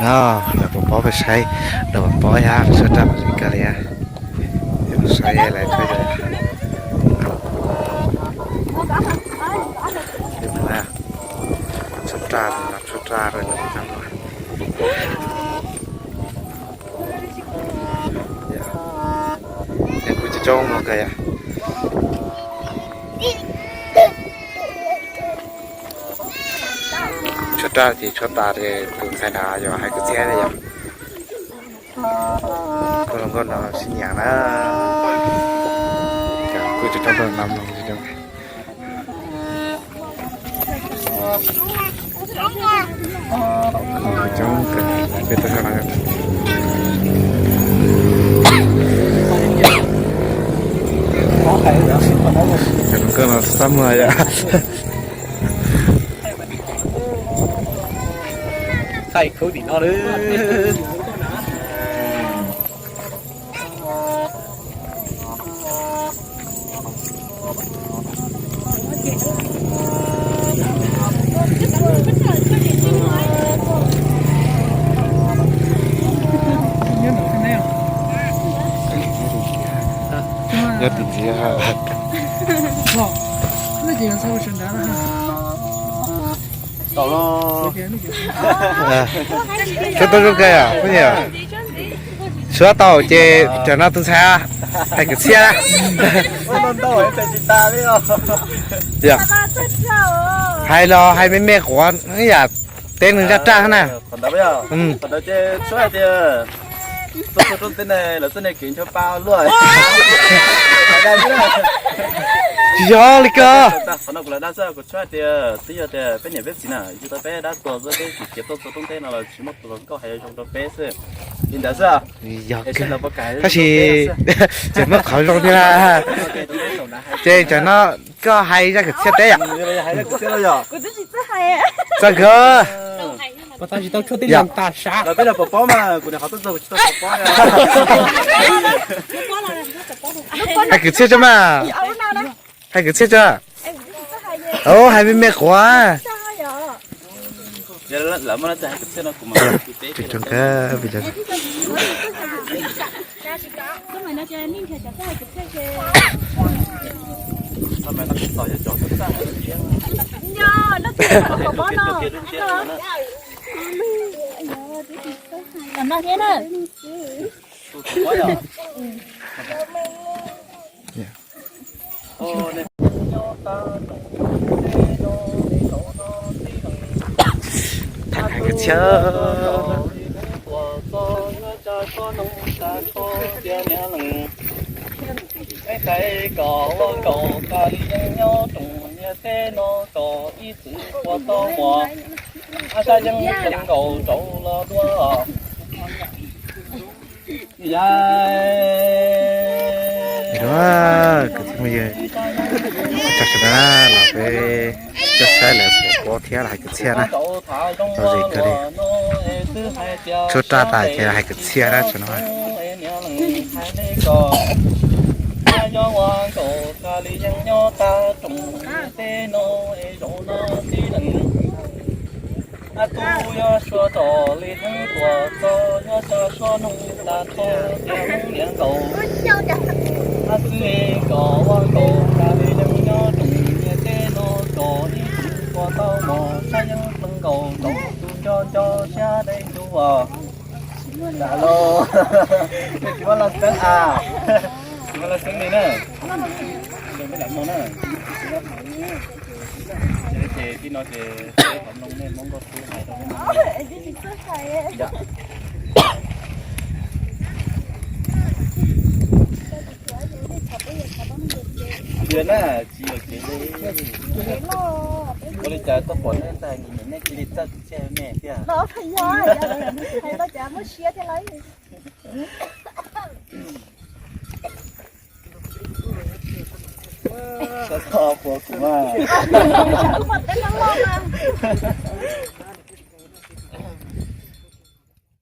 Lawv pov pob peb saib, lawv pov pob yog tshuab raj mas li kawg li. Saib lawv tshuab raj, tshuab raj, tshuab raj rau. Kuv cov coob no kawg yom. Tshuab raj ces tshuab tas ces tus ntxhais na yog hais kwv txhiaj yom. Kuv hluas nkauj no sib nyiam na. Kuv cov coob no mloog. Cov hluas nkauj no xab muag yom. Thaij khub tim no lawm. Nyob tim ntxiv. Tau los. Tshuab tau zoo kawg yom phooj ywg. Tshuab tau ces cov no tus ntxhais hais kwv txhiaj na. Hais los hais me me quav yam teb neeg raj raj na. Tsis yog li ko. Yog kawg, tab sis tseem muaj qhov zoo thiab. Ces cov no koj hais zaj kwv txhiaj teb yom? Txog kawg. Hais kwv txhiaj tso mas. Hais kwv txhiaj tso. Hais me me quav. Tham hais kwv txhiaj. Ib tais kom ua nkaus tas li yeej nyob rooj ntiaj teb no kom ib txwm ua tau muaj, ab sab yeej zoo nkaus rau los dua. Kwv tij phooj ywg, tag sawv daws los peb coj saib lawv pov pob thiab los hais kwv txhiaj na. Tau zis kawg li. Tshuab raj tas ces los hais kwv txhiaj na tso no. Ab tub yuav suav txom li Hmoob tuam txog, yuav tsa suab noog tas tho tias Hmoob niam nkaus. Ab txwv kom ua nkaus tas li yeej nyob rooj ntiaj teb no kom ib txwm ua tau mos, sab yeej pheej nkaus rau tus nco nco siab dai ntuj os. Tsis muaj laj xeeb a, tsis muaj laj xeeb li na. Peb lam mloog na. Ces tib no ces peb qhov mloog nej Hmoob Nkauj Tub hais rau. Tiag na, tsis yog kev li. Ua li cas tuaj pom nej tag nyiam nej cia li txawj kwv txhiaj me thiab. Xav txog puas kuv mas.